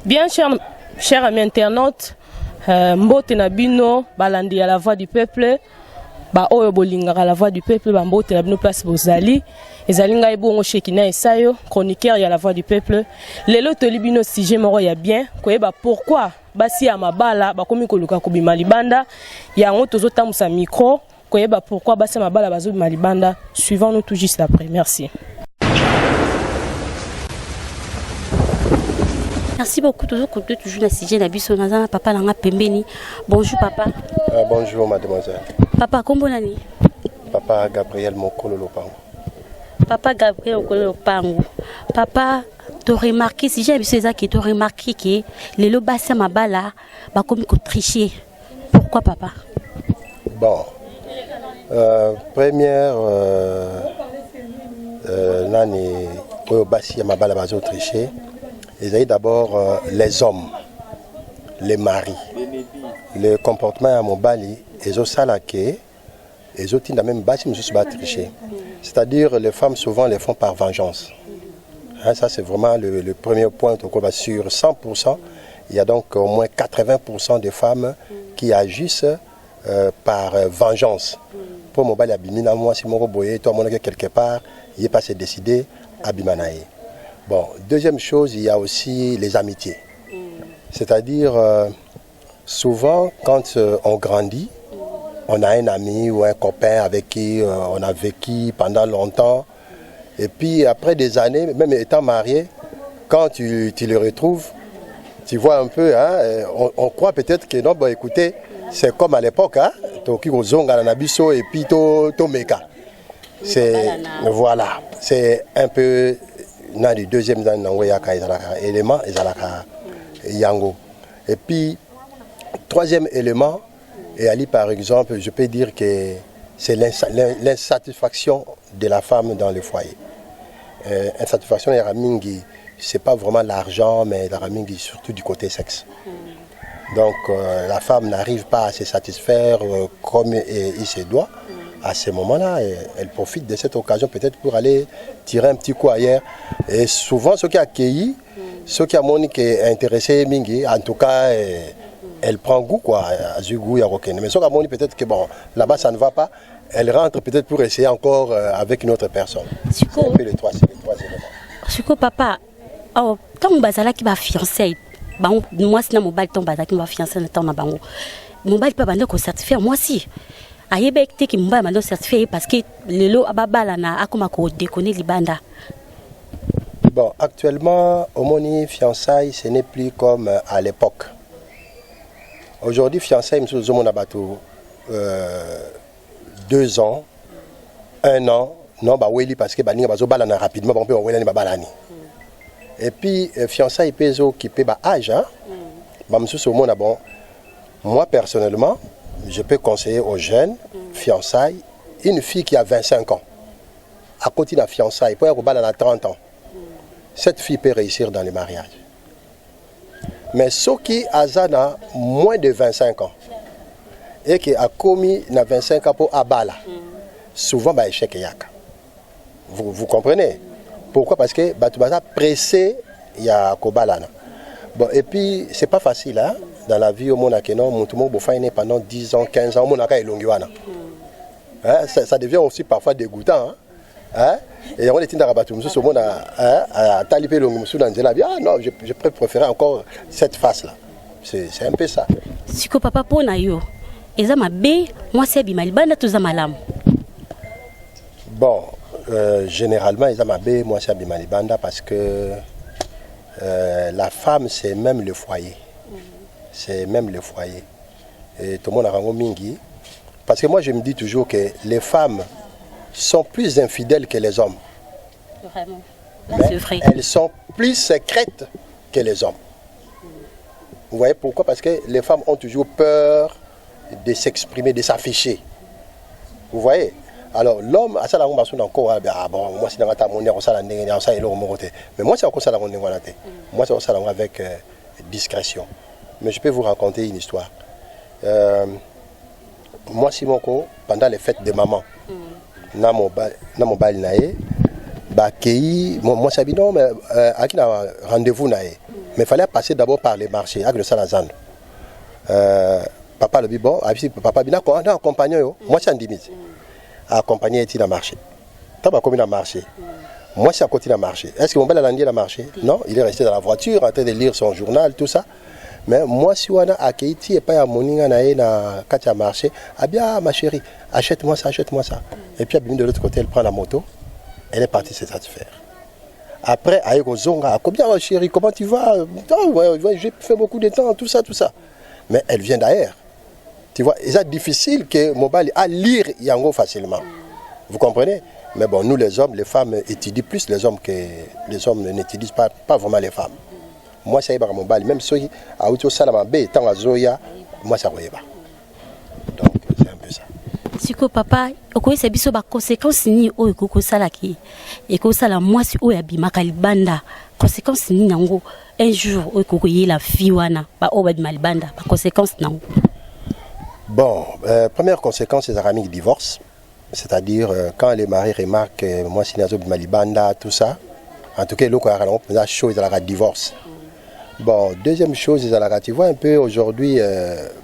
Bien, cher ami internaute, mbote na bino balandi ya La Voix du Peuple, ba oyo bolingaka La Voix du Peuple, ba mbote na bino place bozali. Ezali ngai bongo Shekina Esayo, chroniqueur ya La Voix du Peuple. Lelo toli bino sujet moko ya bien, koyeba pourquoi basi ya mabala bakomi koluka kobima libanda. Yango tozotambusa micro koyeba pourquoi basi ya mabala bazobima libanda. Suivons nous tout juste après. Merci. Merci beaucoup. Toujours continuer toujours na sujet na biso naza na papa nanga pembeni. Bonjour papa. Bonjour mademoiselle. Papa, kombo nani? Papa Gabriel Mokolo Lopango. Papa Gabriel Mokolo Lopango. Papa, to remarquer sujet na biso eza ke to remarquer ke lelo basi ya mabala bakomi ko tricher. Pourquoi papa? Bon. Première nani oyo basi ya mabala bazo tricher, ezali d'abord les hommes, les maris. Le comportement ya mobali ezosala ke ezotinda même basi mosusu ba tricher. C'est-à-dire les femmes souvent les font par vengeance. Hein, ça c'est vraiment le premier point. Donc on va sur 100%, il y a donc au moins 80% des femmes qui agissent par vengeance. Pour mobali abimi na mwasi moko boye, to amonaki quelque part, il est pas se décider abima na ye. Bon, deuxième chose, il y a aussi les amitiés. C'est-à-dire souvent quand on grandit, on a un ami ou un copain avec qui on a vécu pendant longtemps. Et puis après des années, même étant marié, quand tu le retrouves, tu vois un peu, hein, on croit peut-être que non, bon, écoutez, c'est comme à l'époque, hein, toki kozonga na biso et puis to meka. C'est, voilà, c'est un peu na du deuxième dans nango yaka ezalaka élément ezalaka yango. Et puis troisième élément, et ali par exemple, je peux dire que c'est l'insatisfaction de la femme dans le foyer. Insatisfaction ya mingi, c'est pas vraiment l'argent, mais la mingi surtout du côté sexe. Donc la femme n'arrive pas à se satisfaire comme il se doit. À ce moment-là, elle profite de cette occasion peut-être pour aller tirer un petit coup ailleurs. Et souvent, ceux qui accueillent, ceux qui ont qui est intéressé mingi, en tout cas, elle prend goût, quoi, à goût, ya kokende. Mais ceux qui ont peut-être que bon, là-bas ça ne va pas, elle rentre peut-être pour essayer encore avec une autre personne. C'est un peu les trois éléments. Siko papa, oh, tant bazalaki ba fiancé, bango mwasi na mobali, tant bazalaki ba fiancé na temps na bango. Mobali pa banda ko certifier mwasi. Ayebaki te ke mobali banda certifier parce que lelo ababala na akoma ko déconner libanda. Bon, actuellement, omoni fiançailles, ce n'est plus comme à l'époque. Aujourd'hui, fiançailles, monsieur Zomona bato 2 ans, 1 an, non, bah oui, parce que bah ninga bazo balana rapidement, bon, on peut balani. Et puis fiançailles pezo qui peut ba âge, hein. Bah monsieur Zomona, bon, moi personnellement, je peux conseiller aux jeunes fiançailles, une fille qui a 25 ans, à côté de la fiançailles, pour être à 30 ans, cette fille peut réussir dans le mariage. Mais ceux qui azana moins de 25 ans et qui a commis na 25 ans pour abala, souvent bah échec yaka. Vous comprenez? Pourquoi? Parce que bah tu vas pressé ya kobalana. Bon, et puis c'est pas facile, hein, dans la vie au monde non, mutu moko bofaine pendant 10 ans, 15 ans, au monde elongi wana. Hein, ça devient aussi parfois dégoûtant, hein. Hein? Et on est dans bato mususu omona, hein, atali pe elongi mosusu na nzela, ah non, je préférais encore cette face là. C'est un peu ça. Siko papa, pona yo eza mabe mwasi abima libanda to eza malamu? Bon, généralement eza mabe mwasi abima libanda parce que la femme, c'est même le foyer. C'est même le foyer. Et tout le monde a mingi. Parce que moi je me dis toujours que les femmes sont plus infidèles que les hommes. Vraiment. Là, Mais c'est vrai. elles sont plus secrètes que les hommes. Vous voyez pourquoi? Parce que les femmes ont toujours peur de s'exprimer, de s'afficher. Vous voyez? Alors l'homme, à ça, là, on va encore, ah bon, moi c'est dans la monnaie, on ça, on ça, mais moi c'est encore ça, moi c'est ça avec discrétion. Mais je peux vous raconter une histoire. Moi, Simoko, pendant les fêtes de maman, na mobali na ye, bakei, moi sabi non, mais aki na rendez-vous na ye. Mais fallait passer d'abord par les marchés, avec le Salazando. Papa alobi bon, abisi papa bina ko na accompagner yo, mwasi andimi te. Accompagner eti na marché. Ntango bakomi na marché, mwasi akoti na marché. Est-ce que mobali alandi ye na marché? Non, il est resté dans la voiture en train de lire son journal, tout ça. Mais mwasi wana akei ti epai ya moninga na ye na kati ya marché, abi: «Ah, ma chérie, achète-moi ça, achète-moi ça.» Et puis abimi de l'autre côté, elle prend la moto, elle est partie se satisfaire. Après aye kozonga, akobi: «Ah, chérie, comment tu vas?» «Oh, ouais, j'ai fait beaucoup de temps», tout ça, tout ça. Mais elle vient d'ailleurs, tu vois. C'est difficile que mobali a lire yango facilement, vous comprenez? Mais bon, nous les hommes, les femmes étudient plus les hommes que les hommes n'étudient pas vraiment les femmes. Mwasi ayebaka mobali, même soki awuti osala mabe, ntango azoya, mwasi akoyeba. Donc c'est un peu ça. Sikoyo papa, okoyesa biso baconséquence nini oyo ekoki kosalaki, ekosala mwasi oyo abimaka libanda? Conséquence nini yango un jour oyo ekoki koyela fille wana, baoyo babima libanda, baconséquence nango? Bon, première conséquence ezalaka mingi divorce, c'est-à-dire quand les maris remarquent que mwasi azobima libanda, tout ça. En tout cas, eloko yaka nango mpenza chaud ezalaka divorce. Bon, deuxième chose ezalaka, tu vois un peu, aujourd'hui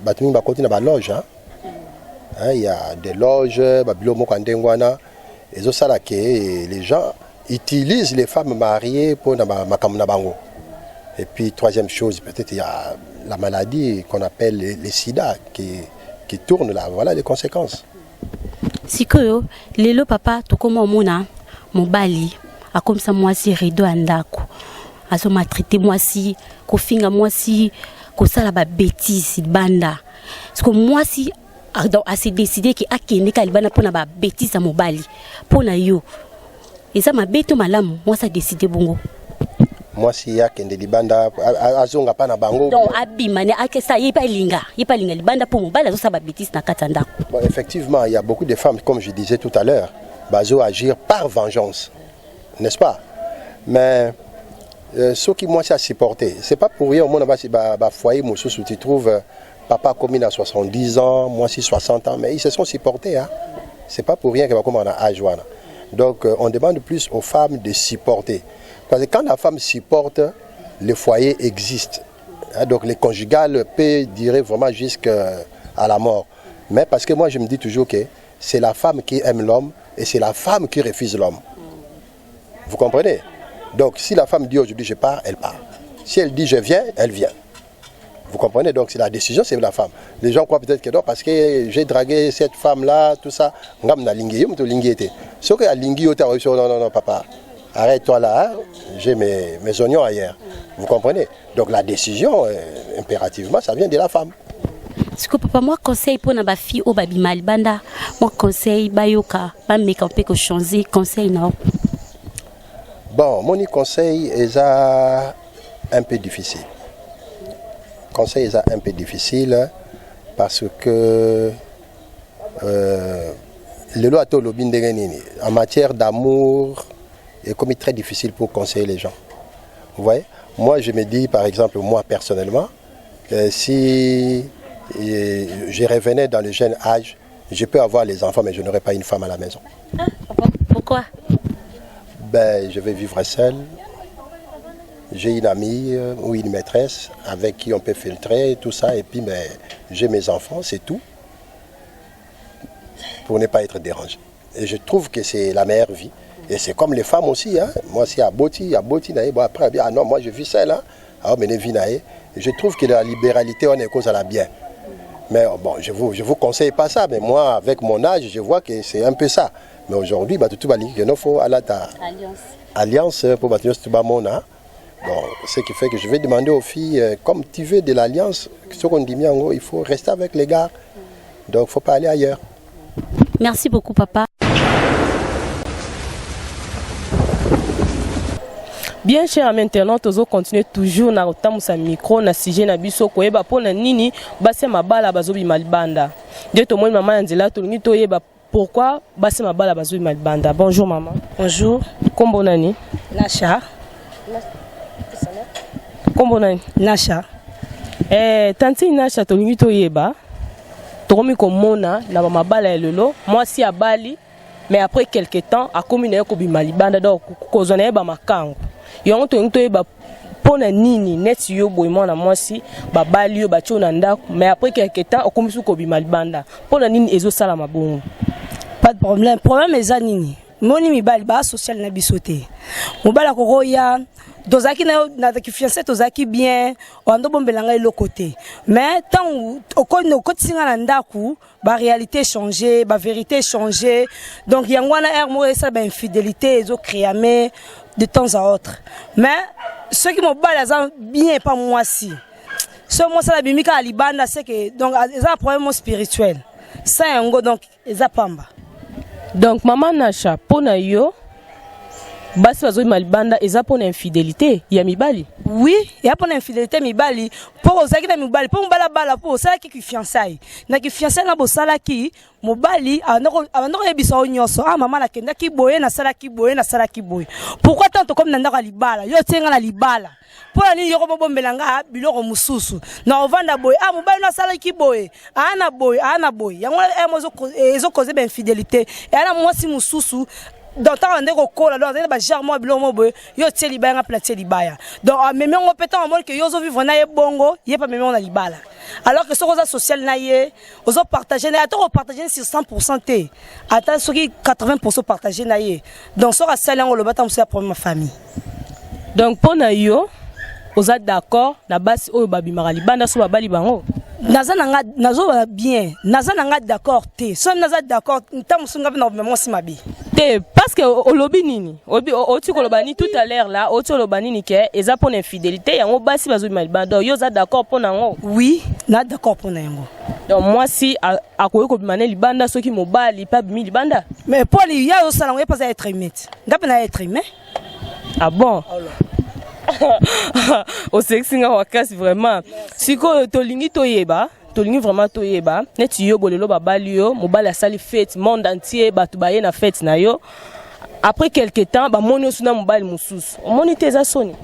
bato mingi bakoti na baloge, hein? Hein, il y a des loges, babilo moko ya ndenge wana ezosala ke les gens utilisent les femmes mariées mpona makambo na bango. Et puis troisième chose, peut-être il y a la maladie qu'on appelle les sida qui tourne là. Voilà les conséquences. Sikoyo lelo papa, tokóma omona mobali akomisa mwasi rideau ya ndako, azomaltraiter mwasi, kofinga mwasi, kosala babêtises libanda. Siko mwasi donc ase décide ke akende ka libanda mpona babêtises ya mobali. Mpo na yo, eza mabe to malamu mwasi adécider bongo? Mwasi akende libanda, azonga mpa na bango? Donc abima ne akesa ye mpe alinga, ye mpe alinga libanda mpo mobali azosala babêtises na kati ya ndako. Bon, effectivement, il y a beaucoup de femmes, comme je disais tout à l'heure, bazo agir par vengeance, n'est-ce pas? Mais soki mwasi asupporter, c'est pas pour rien. Omona basi bafoyer mosusu, tu trouves papa akomi na 70 ans, mwasi 60 ans, mais ils se sont supportés, hein? C'est pas pour rien que bakoma na âge wana. Donc on demande plus aux femmes de supporter, parce que quand la femme supporte, le foyer existe, hein. Donc le conjugal peut durer vraiment jusqu'à la mort. Mais parce que moi, je me dis toujours que c'est la femme qui aime l'homme et c'est la femme qui refuse l'homme, vous comprenez? Donc si la femme dit aujourd'hui je pars, elle part. Si elle dit je viens, elle vient. Vous comprenez? Donc c'est la décision, c'est la femme. Les gens croient peut-être que non, parce que j'ai dragué cette femme-là, tout ça. Ngam na lingi, yo moto lingi ete. Soki alingi yo te, non, non, non, papa, arrête-toi là, hein, j'ai mes oignons ailleurs. Vous comprenez? Donc la décision, impérativement, ça vient de la femme. Sikoyo papa, mwa conseil mpona bafille oyo babima libanda, mwa conseil, bayoka, bameka mpe kochanger, conseil na yo? Bon, mon conseil est un peu difficile. Conseil est un peu difficile parce que lelo ata olobi ndenge nini, en matière d'amour, est comme très difficile pour conseiller les gens. Vous voyez? Moi, je me dis, par exemple, moi personnellement, si je revenais dans le jeune âge, je peux avoir les enfants, mais je n'aurai pas une femme à la maison. Ah, pourquoi? Ben, je vais vivre seul. J'ai une amie ou une maîtresse avec qui on peut filtrer, tout ça, et puis ben, j'ai mes enfants, c'est tout. Pour ne pas être dérangé. Et je trouve que c'est la meilleure vie. Et c'est comme les femmes aussi. Hein. Moi, si aboti, aboti, bon, après, ah non, moi je vis seul. Hein. Ah, mais vie Je trouve que la libéralité, on est cause à la bien. Mais bon, je vous conseille pas ça, mais moi, avec mon âge, je vois que c'est un peu ça. Mais aujourd'hui, bah, tout va dire faut à la alliance. Alliance pour bâtir tout bamona. Bon, ce qui fait que je vais demander aux filles, comme tu veux de l'alliance, ce qu'on dit, il faut rester avec les gars. Donc, il ne faut pas aller ailleurs. Merci beaucoup, papa. Bien, cher ami internaute, tozo continuer toujours na kotambusa micro na sujet na biso, koyeba mpona nini basi ya mabala bazobima libanda. Nde tomoni mama na nzela, tolingi toyeba pourquoi basi ya mabala bazobima libanda. Bonjour mama. Bonjour. Kombo nani? Nasha. Kombo nani? Nasha. Tantine Nasha, tolingi toyeba, tokomi komona na bamabala ya lelo, mwasi abali, mais après quelque temps akomi na ye kobima libanda, donc kozwa na ye bamakango yango. Tolingi toyeba Mpo na nini neti yo boye, mwana mwasi, babali yo, batie yo na ndako, mais après quelque temps okomi su kobima libanda? Mpo na nini ezosalama bongo? Pas de problème. Problème eza nini? Moni, mibali baa social na biso te. Mobali akokoya, tozalaki na yo na fiancé, tozalaki bien, oando bombela ngai eloko te, mais ntango okotisi ngai na ndako, baréalité change, bavérité change. Donc yango wana ere moko esala bainfidélité, ezocréame de temps à autre. Mais soki mobali aza bien pa mwasi, soki mwasi abimi kaka libanda, seke donc eza na problème mo spirituel sa yango, donc eza pamba. Donc mama Nasha, mpo na yo, basi bazobima libanda eza mpo na infidélité ya mibali? Oui, eya mpo na infidélité mibali, mpo ozalaki na mibali, mpo mobali abala, mpo osalaki kifiançailles. Na kifiançailles na bosalaki, mobali abanda koyebisa yo nyonso: "Ah mama, nakendaki boye, nasalaki boye, nasalaki boye." Pourquoi tant tokomi na ndako ya libala, yo otie nga na libala, mpo na nini yoko bobombela nga biloko mosusu na ovanda boye? Ah, mobali no asalaki boye, aa na boye, aa na boye. Yango emo ezokoze bainfidélité. Eya na mwasi mosusu, donc ntango nde kokola, donc azali na bagenre moko biloko moko boye, yo otie libaya, nga mpe natie libaya. Donc amemi yango mpe. Ntango amoni ke yo ozovivre na ye bongo, ye mpe amemi yango na libala. Alors que soki oza social na ye, ozopartage na ye, ata kopartage sur 100 te, ata soki 80 partage na ye, donc soki asali yango, oloba ata mosu ya problème ya famille. Donc mpo na yo, oza d'accord na basi oyo babimaka libanda so babali bango? Naza na nga, nazobala bien, naza na nga d'accord te. Soki naza d'accord, ntango mosusu nga mpe nakobima mwasi mabe. Te, parce que olobi nini? Oti koloba nini tout à l'heure là? Oti oloba nini? Ke eza mpo na infidélité yango basi bazobima libanda. Donc yo oza d'accord mpo na yango? Oui, na d'accord mpo na yango. Donc mwasi akoki kobima ne libanda soki mobali mpe abimi libanda? Mais mpo ye azosala yango, ye mpe aza être humain, nga mpe na être humain. Ah bon, osekisi nga makasi vraiment. Sikoyo tolingi toyeba, tolingi vraiment toyeba, neti yo bolelo babali yo, mobali asali fête, monde entier bato baye na fête na yo, après quelque temps bamoni osu na mobali mosusu, omoni te eza soni?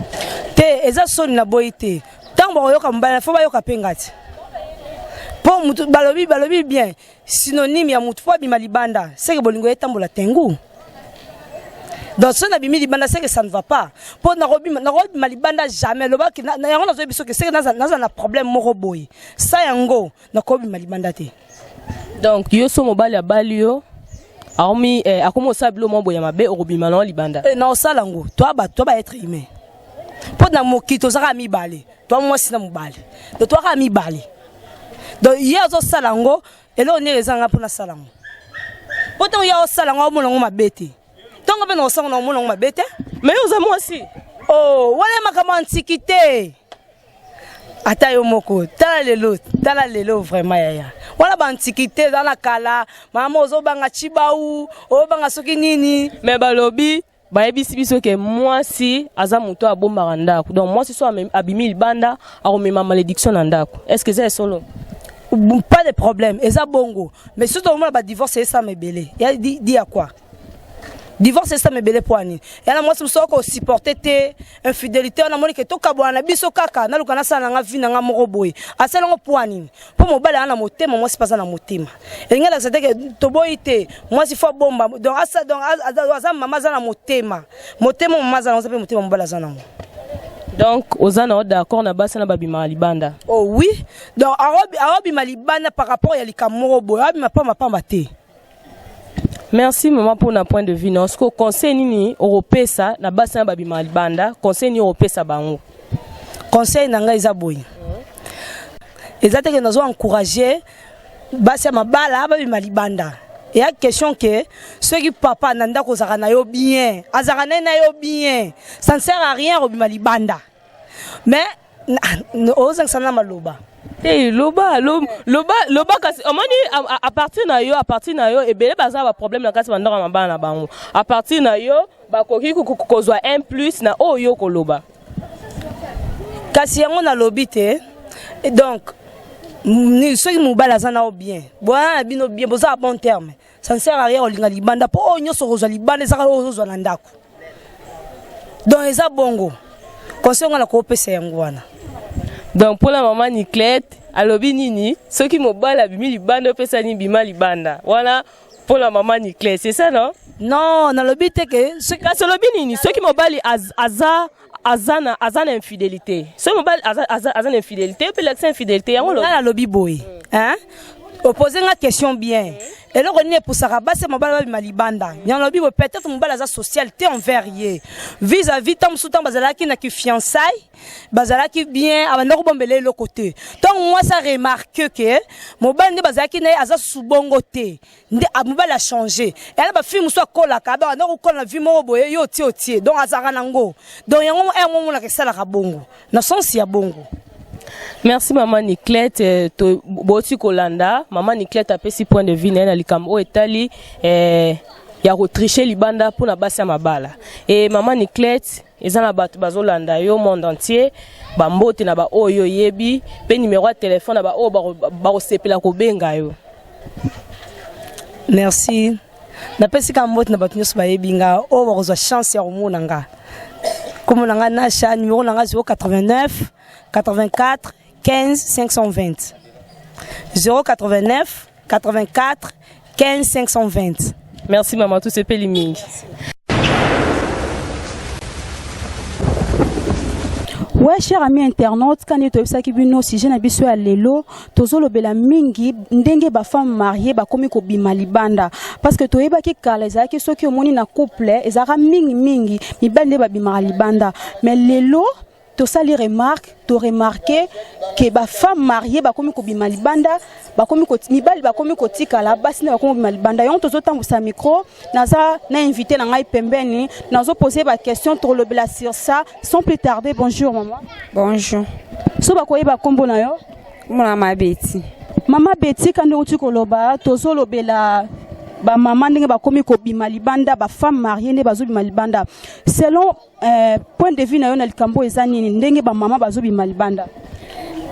Te, eza soni na boyi te. Ntango bakoyoka mobali, fo bayoka mpe nga ti, mpo mutu balobi bien, synonyme ya mutu mpo abima libanda, seke bolingo etambola tengu. Donc soki nabimi libanda, seke ça ne va pas. Mpo nakobima libanda jamais. Lobaki yango, nazoyebi soki seke naza na problème moko boye, sa yango nakobima libanda te. Donc yo, so mobali abali yo, aomi akomi osala bilo mwa boye ya mabe, okobima nango libanda? Eh, na osala yango. Toa bato, toa baêtre humain, mpo na mokili tozaka mibale, toa mwasi na mobali, donc toaka mibale. Donc ye azosala yango, eloko nini eza nga mpo nasala yango? Mpo ntango ye azosala yango, amona yango mabe te. Ntango mpe na osango, na omona yango mabe te. Mais yo oza mwasi. Oh, wana makambo ya antiquité. Ata yo moko, tala lelo, tala lelo vraiment yaya. Wana baantiquité, eza na kala. Mama, ozobanga chibau, ozobanga soki nini. Mais balobi, bayebisi biso ke mwasi aza moto abombaka ndako. Donc mwasi so abimi libanda, akomema malédiction na ndako. Est ce que eza esolo? Pas de problème, eza bongo. Mais surtout omona badivorce esama ebele ya di ya quoi, divorce esama ebele mpo ani ya na mwasi mosusu akosupporte te infidélité wana. Amoni ke tokabwana na biso kaka, naluka nasala nanga vie na nga moko boye. Asala yango mpo anini? Mpo mobali aza na motema, mwasi mpe aza na motema. Elingi alakisa te ke toboyi te, mwasi fo abomba. Donc asa, donc aza mama, aza na motema. Motema mama aza nango, aza mpe motema mobali aza nango. Donc oza na d'accord na basi na babimaka libanda? Oh oui, donc aobima libanda par rapport ya likambo moko boye, aobima pamba pamba te. Merci mama mpona point de vue na. Siko conseil nini okopesa na basi na babimaka libanda? Conseil nini okopesa bango? Conseil na ngai eza boye: eza teke nazo encourage basi ya mabala babima libanda. Eya question ke soki papa na ndako ozalaka na yo bien, azalaka na ye na yo bien, ça ne sert à rien kobima libanda. Mais ozangisa na maloba. Te, loba, loba, loba. Kasi omoni, à partir na yo, à partir na yo, ebele baza baproblème na kati bandako ya mabala na bango. À partir na yo, bakoki kozwa un plus na oyo yo koloba. Kasi yango nalobi te. Donc soki mobali aza na yo bien, boya na bino bien, boza à bon terme, ça ne sert à rien olinga libanda, mpo oyo nyonso okozwa libanda ezaka oyo ozozwa na ndako. Donc eza bongo, conseil nga na koopesa yango wana. Donc mpona mama Niclette, alobi nini? Soki mobali abimi libanda, opesa nini? Bima libanda wana mpona mama Niclette, c'est ça, non? Non, nalobi te ke soki Kasi olobi nini? Soki mobali aza aza na infidélité, soki mobali aza na infidélité mpe lakisa infidélité yango. Nga nalobi boye, hein? Opose nga question bien. Eloko nini epusaka basi ya mobali babima libanda? Yango nalobi boye: peut-être mobali aza social te envers ye, vis-à-vis ntango mosusu, ntango bazalaki na kifiançailles, bazalaki bien, abanda kobombela eloko te. Ntango mwasi aremarquer ke mobali nde bazalaki na ye aza susu bongo te, nde mobali achange, eya na bafille mosusu akolaka, abanda kokola na vie moko boye, yo otie otie, donc azalaka nango. Donc yango ere momonaka esalaka bongo na sens ya bongo. Merci, mama Niclette. Boti kolanda mama Niclette, apesi point de vue na ye na likambo oyo etali ya kotricher libanda mpona basi ya mabala. E mama Niclette, eza na bato bazolanda yo monde entier, bambote na baoyo oyebi mpe numero ya telefone na baoyo bakosepela kobenga yo. Merci. Napesi ka mbote na bato nyonso bayebi nga, oyo bakozwa chance ya komona nga. Kombo na nga Nasha, numero na nga 089 84 15 520, 089 84 15 520. Merci mama, tosepeli mingi. Ouais, cher ami internaute, kani toyebisaki bino, sujet na biso ya lelo, tozolobela mingi ndenge bafemme mariée bakomi kobima libanda, parce que toyebaki kala ezalaki soki omoni na couple, ezalaka mingimingi mibali nde babimaka libanda. Mais lelo tosali remarque, toremarquer ke bafemme mariée bakomi kobima libanda, bakomi mibali bakomi kotikala, basi nde bakomi kobima libanda. Yango tozotambusa micro, naza na invité na ngai pembeni, nazopose baquestion, tolobela sur ça sans plus tarder. Bonjour maman. Bonjour. So bakoyeba nkombo na yo? Mona ma Betty. Mama Betty, ka ndenge oti koloba, tozolobela bamama ndenge bakomi kobima libanda, bafemme mariée nde bazobima libanda. Selon point de vue na yo na likambo, eza nini ndenge bamama bazobima libanda?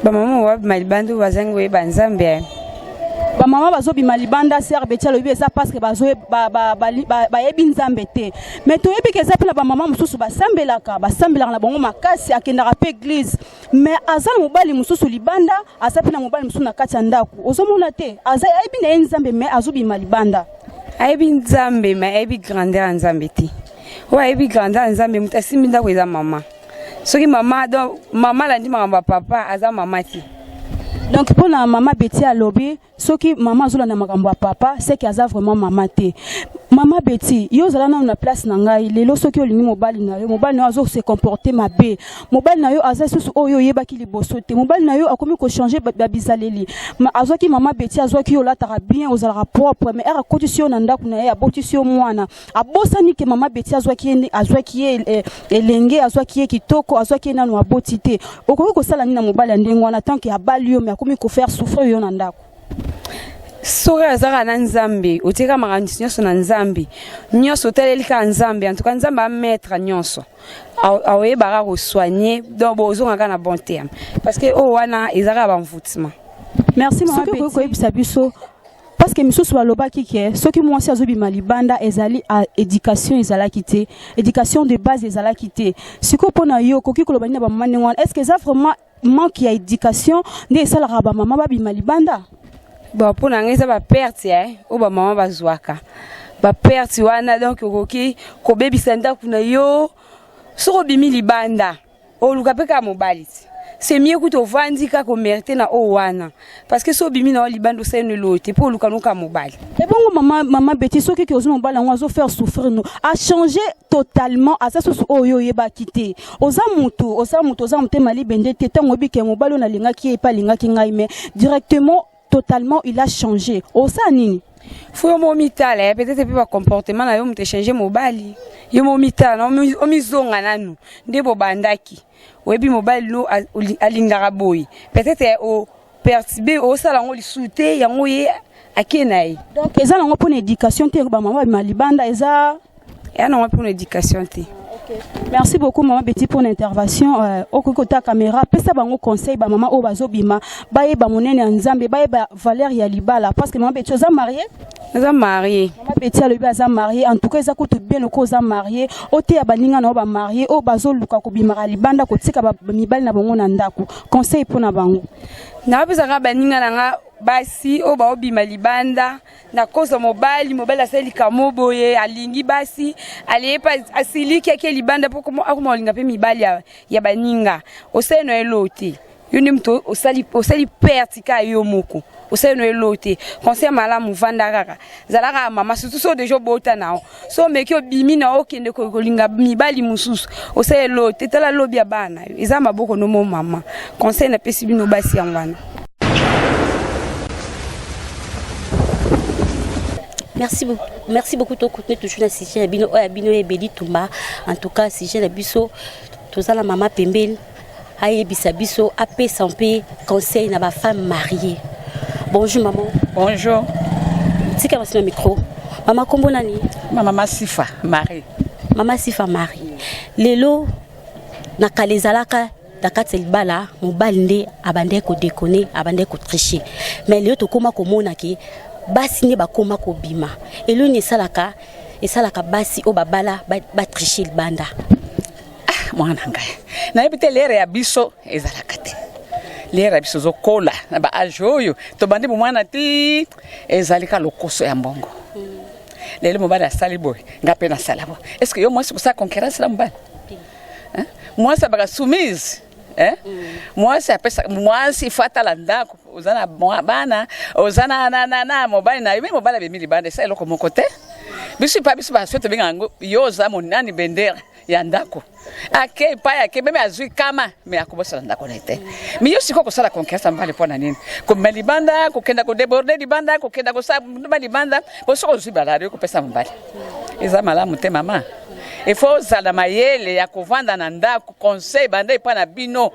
Bamama babima libanda oyo bazangi koyeba Nzambe. Bamama bazobima libanda, sœur Betty alobi eza parce que bayebi Nzambe te. Mais toyebi ke eza mpe na bamama mosusu basambelaka, basambelaka na bango makasi, akendaka mpe église, mais aza na mobali mosusu libanda, aza mpe na mobali mosusu na kati ya ndako. Ozomona te aza ayebi na ye Nzambe, mais azobima libanda. Ayebi Nzambe, mais ayebi grandeur ya Nzambe te. Oyo ayebi grandeur ya Nzambe, moto asimbi ndako eza mama. Soki mama, donc mama alandi makambo ya papa, aza mama te. Donc mpona mama Betty, alobi soki mama azolanda makambo ya papa, seke aza vraiment mama te. Mama Betty, yo ozala nano na place na ngai lelo. Soki olingi mobali na yo, mobali na yo azose comporter mabe, mobali na yo aza lisusu oyo oyebaki liboso te, mobali na yo akomi kochanger babizaleli. Azwaki mama Betty, azwaki yo olataka bien, ozalaka propre, mais ere akotisi yo na ndako na ye, abotisi yo mwana, abosani ke mama Betty azwaki ye, azwaki ye elenge, azwaki ye kitoko, azwaki ye nano aboti te. Okoki kosala nini na mobali ya ndenge wana, tant ke abali yo, mais akomi kofaire souffrir yo na ndako? Soki azalaka na Nzambe, otieka makambo nyonso na Nzambe, nyonso otaleli kaka Nzambe. En tout cas, Nzambe amaître nyonso, aoyebaka kosoigner, donc bozongaka na bon terme, parce que oyo wana ezalaka baenvoûtement. Merci mama. Soki okoki koyebisa biso, parce que misusu balobaki ke soki mwasi azobima libanda, ezali éducation ezalaki te, éducation de base ezalaki te. Sikoyo mpo na yo, okoki koloba nini na bamama ndenge wana? Est ce que eza vraiment manque ya éducation nde esalaka bamama babima libanda? Bon, mpo na ngai eza baperte oyo bamama bazwaka, baperte wana. Donc okoki kobebisa ndako na yo soki obimi libanda, oluka mpe kaka mobali ti. C'est mieux kuta ovandi kaka, omérite na oyo wana, parce que so obimi na yo libanda, osali no eloko te mpo oluka noka mobali. Ebongo mama Betty, soki ke ozwi mobali yango, azofaire souffrir no, achange totalement, aza susu oyo oyebaki te, oza motu, oza motu, oza motema libende te. Ntango oyebi ke mobali oyo nalingaki ye epe alingaki ngai, mais directement, totalement il a changé, osala nini? Faut yo mo mitala, peut-être mpe bacomportement na yo moto echange mobali. Yo mo mitala, omizonga nanu nde bobandaki, oyebi mobali no alingaka boye, peut-être operturbe, osala yango lisusu te, yango ye ake na ye. Donc eza nango mpona éducation te, bamama babima libanda eza? Eya nango mpona éducation te. Merci beaucoup mama Betty pour l'intervention. Okoki kota caméra, pesa bango conseil, bamama oyo bazobima, bayeba monene ya Nzambe, bayeba valeur ya libala, parce que mama Betty, oza marié? Naza marié. Mama Betty alobi aza marié. En tout cas, eza kutu bien loko oza marié, oteya baninga na yo bamarié oyo bazoluka kobimaka libanda, kotika mibali na bango na ndako, conseil mpo na bango. Nakapesaka baninga na nga. Basi oyo baobima libanda na cause ya mobali, mobali asali likambo boye, alingi basi, aleye mpe asiliki ake libanda mpo akoma kolinga mpe mibali ya, ya baninga. Osali na elo te, yo nde moto osali, osali perte kaka yo moko, osali na elo te. Conseil malamu, vanda kaka, zala kaka mama, surtout so deja obota na yo, so omeki obimi na yo okende kolinga mibali mosusu, osali elo te. Tala lobi ya bana yo eza maboko no mo mama. Conseil napesi bino basi yango wana. Merci beaucoup, merci beaucoup. Tokontine toujours na sujet na bino oyo ya bino ebeli tumba. En tout cas, sujet na biso, toza na mama pembeni, ayebisa biso, apesa mpe conseil na bafemme mariée. Bonjour maman. Bonjour. Tika basi na micro. Mama, kombo nani? Mama Sifa Marie. Mama Sifa Marie, lelo na kala ezalaka na kati ya libala, mobali nde abandaki kodéconner, abandaki kotricher, mais lelo tokóma komona ke basi nde bakóma kobima. Eloni esalaka basi oyo babala batricher libanda? Ah, mwana ngai, nayebi te. L'ère ya biso ezalaka te. L'ère ya biso ozokola na baâge oyo tobandi bomwana ti ezali ka lokoso ya mbongo. Lelo mobali asali boye, nga mpe nasala boye. Est ce que yo mwasi kosala concurrence na mobali? Mwasi abaka soumise, eh? Mwasi apesa, mwasi faut atala ndako, oza na bana, oza na mobali na yo. Me mobali abemi libanda, esa eloko moko te. Biso epa biso baso tobenga yango, yo oza monani bendera ya ndako, ake epai ake même azwi kama, me akobosala ndako na ye te. Me yo sikoyo kosala concurrence na mobali mpo na nini? Komema libanda, kokenda kodéborder libanda, kokenda kosala ndumba libanda, po soki ozwi balari okopesa mobali, eza malamu te. Mama, il faut ozala mayele ya kovanda na ndako. Conseil banda epai na bino,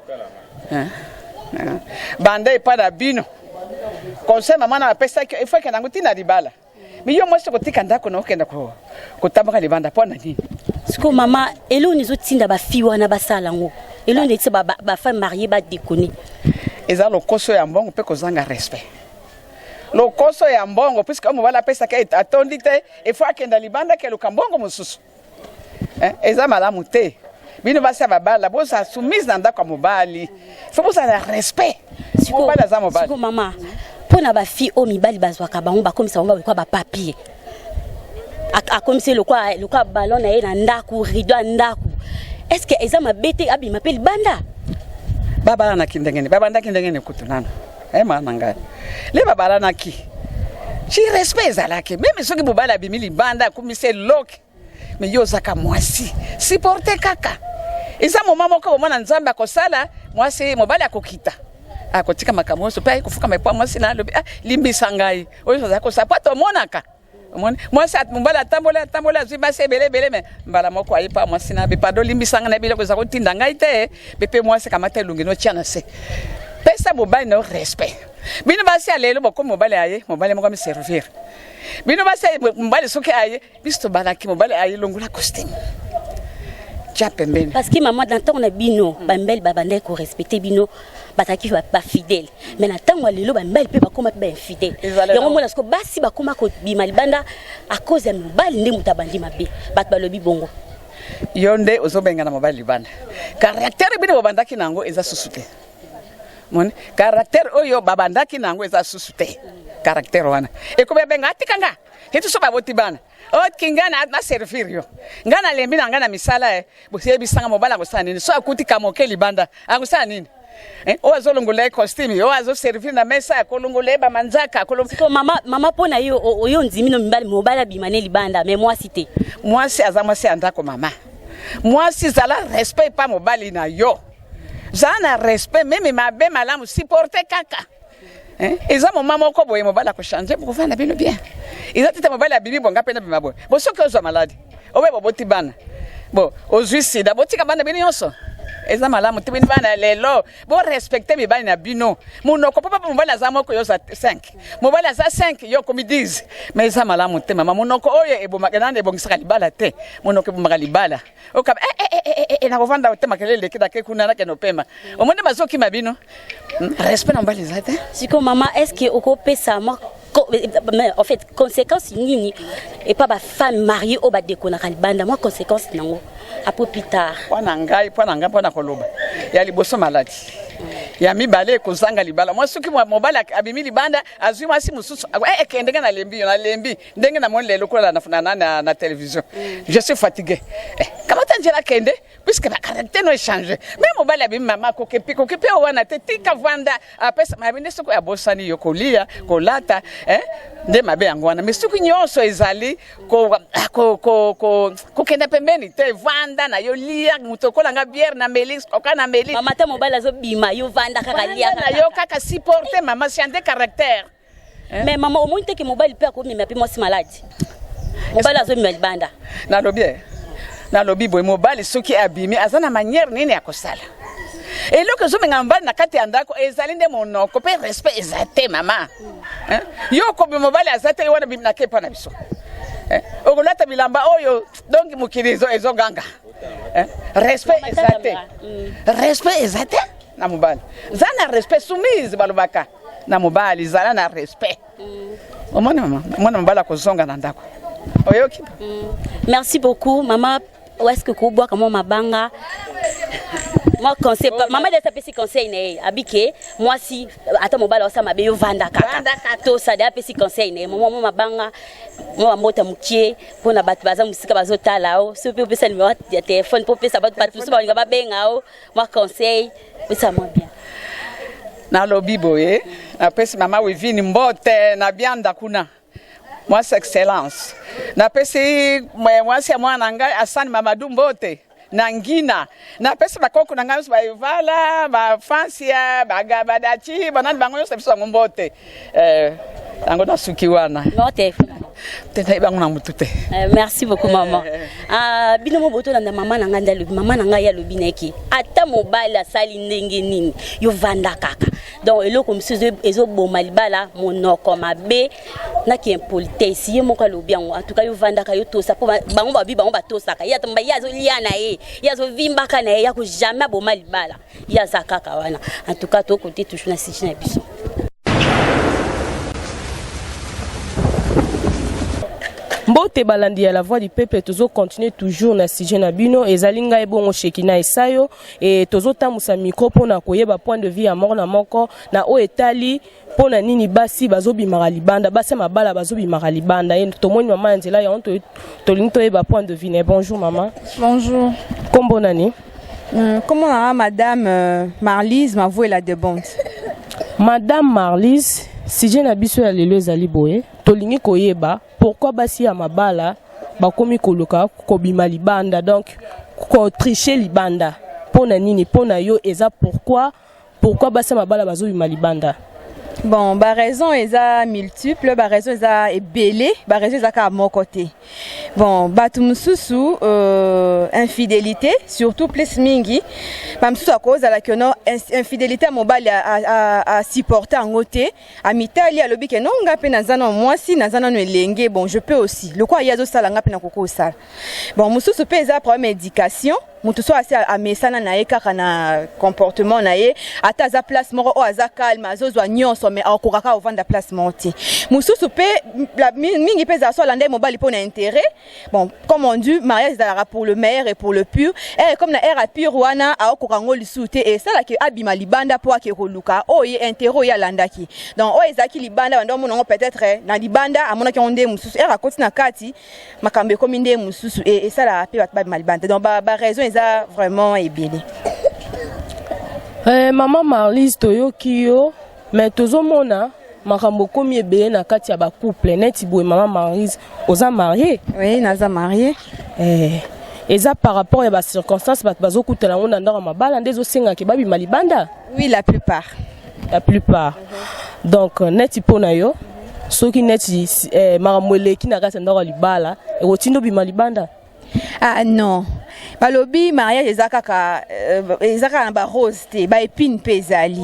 banda epai na bino. Conseil mama na apesaki, il faut ekenda yango ntina libala. Me yo mwasi kotika ndako na okenda kotamboka libanda mpo na nini? Sikoyo mama, eloni ezotinda bafille wana basala yango? Eloni eti bafemme mariée badéconner? Eza lokoso ya mbongo mpe kozanga respect. Lokoso ya mbongo, puisque oyo mobali apesaka atondi te, il faut akenda libanda, akeluka mbongo mosusu. Eza malamu te. Bino basi ya babala, bozala soumise na ndako ya mobali, faut bozala na respect. Mobali aza mobali. Siko mama, mpo na bafille oyo mibali bazwaka bango, bakomisa bango lokola bapapier, akomisi lokola ballon na ye na ndako, rideau ya ndako, est ce que eza mabe te abima mpe libanda? Babalanaki ndenge nini? Babandaki ndenge nini? Kutu nano mwana na ngai, le babalanaki ci respect ezalaki. Même soki mobali abimi libanda, akomisi eloke, me yo ozaka mwasi, supporte kaka. Eza moma moko bomona Nzambe akosala mwasi, mobali akokita, akotika makambo nyonso mpe aye kofukama epa mwasi na alobi: "Ah, limbisa ngai oyo ozali kosala." Po tomonaka, omoni mwasi, mobali atamboli, atamboli, azwi basi ebele ebele, me mbala moko aye pa mwasi na be: "Pardon, limbisa ngai na biloko eza kotinda ngai te." Mpe mwasi kamata elongi notia na se, pesa mobali na yo respect. Bino basi ya lelo bokomi, mobali aye, mobali moko amiservir bino basi. Mobali soki aye, biso tobalaki, mobali aye, longola costume, tia pembeni. Parce que mama, na ntango na bino bamibali babandaki korespecter bino, bazalaki bafidèle, mais na ntango ya lelo bamibali mpe bakóma mpe bainfidèle. Yango mona siko basi bakóma kobima libanda à cause ya mobali nde moto abandi mabe. Bato balobi bongo. Yo nde ozobengana mobali libanda. Caractère bino bobandaki na yango eza susu te. Moni caractère oyo babandaki na yango eza susu te. Caractère wana ekomi abenga atika nga eti so baboti bana oki nga na servir yo, nga nalembi na nga na misala. E boyebisanga, mobali akosala nini so akuti kamoke libanda? Akosala nini? Oyo azolongola ye costume, oyo azoservir na mesa, akolongola ye bamanzaka. Siko mama, mama, mpo na yo, oyo ondimi no mibali, mobali abima ne libanda, mais mwasi te? Mwasi aza mwasi ya ndako. Mama, mwasi zala respect epa mobali na yo, zala na respect, même mabe malamu, supporte kaka. Eza moma moko boye mobali akochanger, bokovanda bino bien. Eza tete mobali abimi bonga mpe nabima boye bo, soki ozwa maladi obe, boboti bana bo, ozwi sida, botika bana bino nyonso. Eza malamu te. Bino bana ya lelo, borespecter mibali na bino. Monoko mpo papa mobali aza moko, yo oza 5, mobali aza 5, yo okomi 10, mais eza malamu te. Mama, monoko oyo ebomaka nani, ebongisaka libala te. Monoko ebomaka libala. Okaba eh, eh, eh, eh, eh, nakovanda te, makelele eleki, nake kuna, nakende opema. Omoni bazokima bino, respect na mobali eza te. Siko mama, est ce que okopesa mwa mais en fait conséquence nini epa bafemme mariée oyo badéconnaka libanda, mwa conséquence nango après plus tard? Mpo na ngai, mpo na ngai, mpo na koloba ya liboso, maladi. Ya mibale, kozanga libala. Mwa soki mobali abimi libanda, azwi mwasi mosusu, eh, ekende nga nalembi yo, nalembi ndenge namoni lelo kola na, na, na, na télévision, je suis fatigué. Eh, kamata nzela, kende, puisque bacaractère no échange. Mais mobali abimi, mama, kokepi kokepi oyo wana te, tika vanda, apesa mabe nde soki abosani yo kolia, kolata, eh, nde mabe yango wana. Mais soki nyonso ezali kokenda pembeni te, vanda na yo, lia moto okolanga bière na meli, koka na meli. Mama, ta mobali azobima, yo vanda kaka, lia. Na yo kaka, supporte mama, change caractère. Mais mama, omoni te ke mobali mpe akomema mpe mwasi maladi? Mobali azobima libanda. Nalobi, nalobi boye: mobali soki abimi, aza na manière nini ya kosala? Eloko ezomenga mobali na kati ya ndako ezali nde monoko mpe respect eza te. Mama, yo okobi mobali aza te wana, bimi nake mpa na biso, okolata bilamba oyo, donc mokili ezoganga. Respect eza te, respect eza te na mobali. Za na respect, soumise balobaka na mobali, zala na respect. Omoni mama, mwana mobali akozonga na ndako, oyoki? Merci beaucoup mama. Est-ce que kobwaka mwa mabanga, mwa conseil? Mama desi apesi conseil na ye, abike mwasi ata mobali asala mabe, yo vanda kaka, tosala. Apesi conseil na ye. Mama, mwa mabanga, mwa bambota mokie mpona bato baza mosika bazotala o. So mpe opesa numero ya telefone mpo opesa bato, bato mosusu balinga babenga o, mwa conseil opesa mwa bien. Nalobi boye: napesi mama Wivini mbote na bianda kuna, mwasi excellence. Napesi mwasi ya mwana na ngai Asani Mamadu mbote na ngina. Napesi bakoko na ngai nyonso, baevala, bafansia, bagabadachi, banani, bango nyonso, biso bango mbote. Yango nasuki wana. Numéro téléphone? Te, nayebi yango na motu te. Merci beaucoup mama. Ah, bino mo botolanda mama na ngai nde alobi. Mama na ngai alobi nayeki ata mobali asali ndenge nini, yo vanda kaka. Donc eloko mosusu ezoboma libala, monoko mabe naki impolitesse. Ye moko alobi yango. En tout cas, yo vandaka, yo tosa, mpo bango babi, bango batosaka ye. Ata ye azolia na ye, ye azovimbaka na ye, ya ko jamais aboma libala, ye aza kaka wana. En tout cas, tokote toujours na sujet na biso. Mbote balandi ya La Voix du Peuple. Tozocontinue toujours na sujet na bino. Ezali ngai bongo Shekina Esayo e tozotambusa micro mpona koyeba point de vue ya moko na moko na oyo etali mpo na nini basi bazobimaka libanda, basi ya mabala bazobimaka libanda. Ye tomoni mama ya nzela yango, tolingi toyeba point de vue na ye. Bonjour mama. Bonjour. Kombo nani? Comment on a Madame Marlise Mavouela de Bonte. Madame Marlise, sujet na biso ya lelo ezali boye: tolingi koyeba pourquoi basi ya mabala bakomi koluka kobima libanda, donc kotriche libanda. Mpo na nini? Mpo na yo eza pourquoi? Pourquoi basi ya mabala bazobima libanda? Bon, ba raison eza multiple, ba raison eza ebele, ba raison eza kaka moko te. Bon, bato mosusu, infidélité surtout plus mingi. Bamosusu akozala ke no infidélité ya mobali asupporte yango te, amitali, alobi ke no, nga mpe naza nano mwasi, naza nano elenge, bon, je peux aussi, lokola ye azosala, nga mpe nakoki kosala. Bon, mosusu mpe eza problème éducation. Moto so asi amesana na ye kaka na comportement na ye, ata aza place moko oyo aza calme, azozwa nyonso, mais akoka kaka ovanda place moko te. Mosusu mpe mingi mpe ezala so alanda ye mobali mpo na intérêt. Bon, comme on dit, mariage ezalaka pour le meilleur et pour le pire. Ere comme na ere ya pire wana, aokoka yango lisusu te, esalaki abima libanda mpo ake koluka oyo ye intérêt oyo alandaki. Donc oyo ezalaki libanda, bando omona yango peut-être na libanda, amonaki yango nde mosusu. Ere akoti na kati, makambo ekomi nde mosusu, esalaka mpe bato babima libanda. Donc baraison eza vraiment ebele. Mama Marlise, toyoki yo, mais tozomona makambo ekomi ebele na kati ya bacouple neti boye. Mama Marlise, oza marie? Oui, naza marie. Eza par rapport ya bacirconstance bato bazokutana yango na ndako ya mabala nde ezosengaka babima libanda? Oui, la plupart. La plupart. Donc neti mpo na yo, soki neti makambo eleki na kati ya ndako ya libala, ekotinda obima libanda? Ah non, balobi mariage eza kaka na barose te, baépine mpe ezali.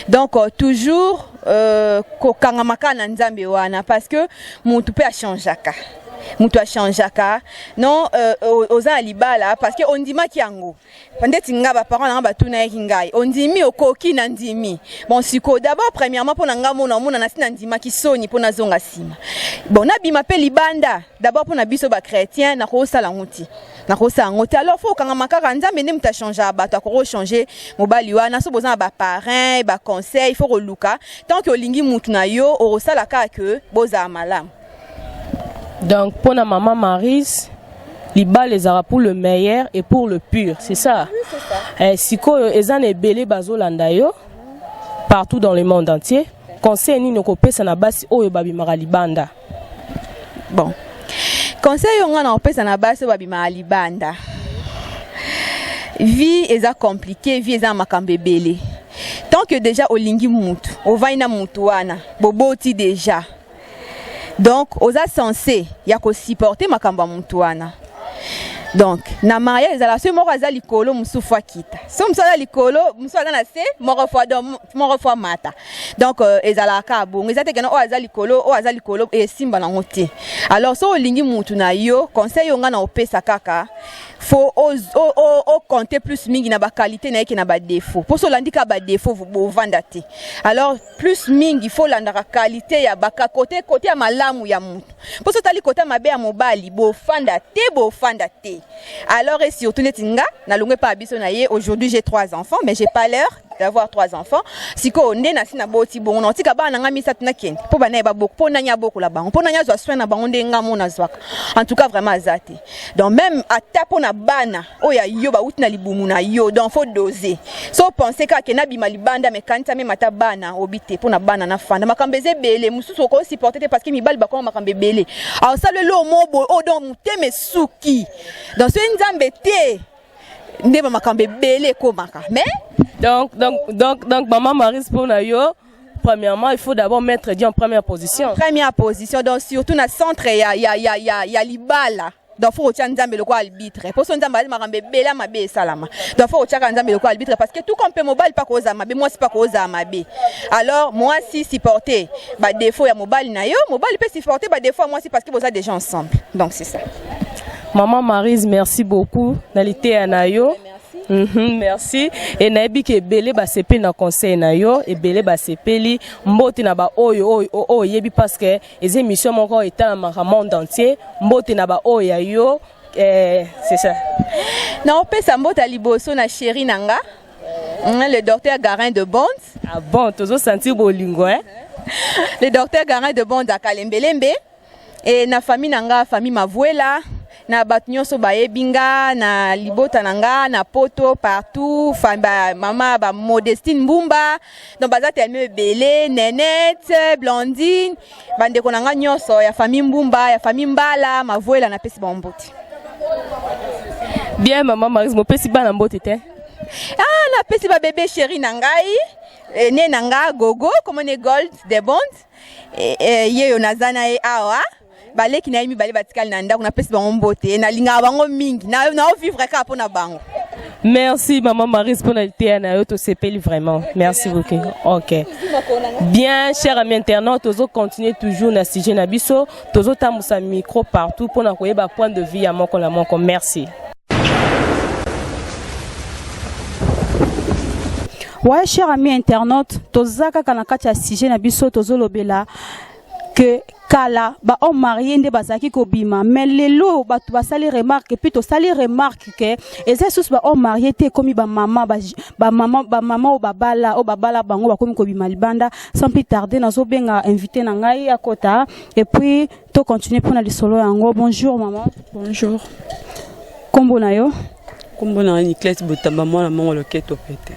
Donc toujours kokangama kaka na Nzambe wana, parce que motu mpe achangeaka. Moto achangeaka non, oza na libala parce que ondimaki yango. Ndeti nga, baparent na nga batunayaki ngai: ondimi, okoki? Na ndimi. Bon, sikoyo d'abord, premièrement, mpo na nga mona omona nasi nandimaki, soni mpo nazonga nsima. Bon, nabima mpe libanda d'abord, mpo na biso bachrétien, nakosala yango ti nakosala yango te. Alors faut okangama kaka Nzambe nde moto achangeaka bato, akoki ochange mobali wana. So boza na baparrain, baconseil, faut koluka. Tant que olingi mutu na yo, okosala kaka ke bozala malamu. Donc mpona mama Marise, libala ezalaka pour le meilleur et pour le pire, c'est ça? Oui, c'est ça. Sikoyo eza na ebele bazolanda yo partout dans le monde entier. Conseil nini okopesa na basi oyo babimaka libanda? Bon, conseil oyo nga na kopesa na basi oyo babimaka libanda: vie eza compliqué, vie eza na makambo ebele. Tant que déjà olingi mutu, ovandi na mutu wana, boboti déjà, donc oza censé ya kosupporter makambo ya mutu wana. Donc na mariage ezala soki moko aza likolo, mosusu akita. So mosusu aza likolo, mosusu aza na se, moko fois, donc moko fois mata. Donc ezalaka kaka bongo. Eza te kena oyo aza likolo, oyo aza likolo, esimba nango te. Alors so olingi mutu na yo, conseil oyo nga na opesa kaka, faut ocompte plus mingi na baqualité na ye ke na badéfaut, mpo so olandi kaka badéfaut, bovanda te. Alors plus mingi faut olandaka qualité ya baka côté, côté ya malamu ya mutu, mpo so otali côté ya mabe ya mobali, bofanda te, bofanda te. Alors, et surtout neti nga nalongwe epa ya biso na ye, aujourd'hui j'ai trois enfants, mais j'ai pas l'heure d'avoir trois enfants. Sikoyo nde nasi naboti bongo, na otika bana na nga misato, nakende mpo bana ye baboko, mpo nani abokola bango, mpo nani azwa soin na bango? Nde nga mo nazwaka, en tout cas vraiment aza te. Donc même ata mpo na bana oyo ya yo bauti na libumu na yo, donc faut doser. So pense kaka ke nabima libanda, me kanisa meme ata bana obi te, mpo na bana nafanda. Makambo eza ebele, mosusu okosupporte te, parce que mibali bakoma makambo ebele, aosala elo mo boye oyo, donc motema esuki. Donc soki Nzambe te, nde bamakambo ebele ekomaka, mais Donc, maman Marise, pour yo, premièrement, il faut d'abord mettre Dieu en première position. Première position, donc surtout na centre ya libala. Donc faut kotia Nzambe lokola arbitre, mpo so Nzambe azi, makambo ebele ya mabe esalama. Donc faut kotiaka Nzambe lokola arbitre, parce que tout comme mpe mobali mpa kozala mabe, mwasi mpa kozala mabe. Alors mwasi, supporter badéfaut ya mobali na yo, mobali mpe supporter badéfaut ya mwasi, parce que boza déjà ensemble. Donc c'est ça. Maman Marise, merci beaucoup na liteya na yo. Merci. E nayebi ke ebele basepeli na conseil na yo, ebele basepeli. Mbote na baoyo oyo oyebi, parce que eza émission moko etalamaka monde entier. Mbote na baoyo ya yo, c'est ça. Naopesa mbote ya liboso na chéri na nga, le docteur Garin de Bond. Ah bon, tozosentir bolingo, hein? Le docteur Garin de Bond akalembelembe, e na famille na nga, famille Mavuela, na bato nyonso bayebi nga, na libota na nga na Poto partout, ba, mama ba Modestine Mbumba, donc baza tellement ebele, Nenette, Blandine, bandeko na nga nyonso ya famille Mbumba, ya famille Mbala Mavuela, napesi bango mbote. Bien, mama Marise, mopesi bana mbote te? Ah, napesi babebe chéri na ngai, ne na nga Gogo komone Gold de Bond, ye oyo naza na ye awa, baleki na ye mibale batikali na ndako, napesi bango mbote. Nalingaka bango mingi, naovivre kaka mpo na bango. Merci maman Marise mpona liteya na yo, tosepeli vraiment, merci beaucoup. Ok, bien, cher ami internaute, tozocontinue toujours na sujet na biso, tozotambusa micro partout mpona koyeba point de vue ya moko na moko. Merci. Ouais, cher ami internaute, toza kaka na kati ya sujet na biso. Tozolobela ke kala bahomme marié nde bazalaki kobima, mais lelo bato basali remarque, puis tosali remarque ke eza lisusu bahomme marié te, ekomi bamama, bamama, bamama oyo babala bango bakomi kobima libanda. Sans plus tarder, nazobenga invité na ngai akota et puis tocontinue mpona lisolo yango. Bonjour maman. Bonjour. Nkombo na yo? Nkombo na ngai Niclete Botamba, mwana mongo loketo pete.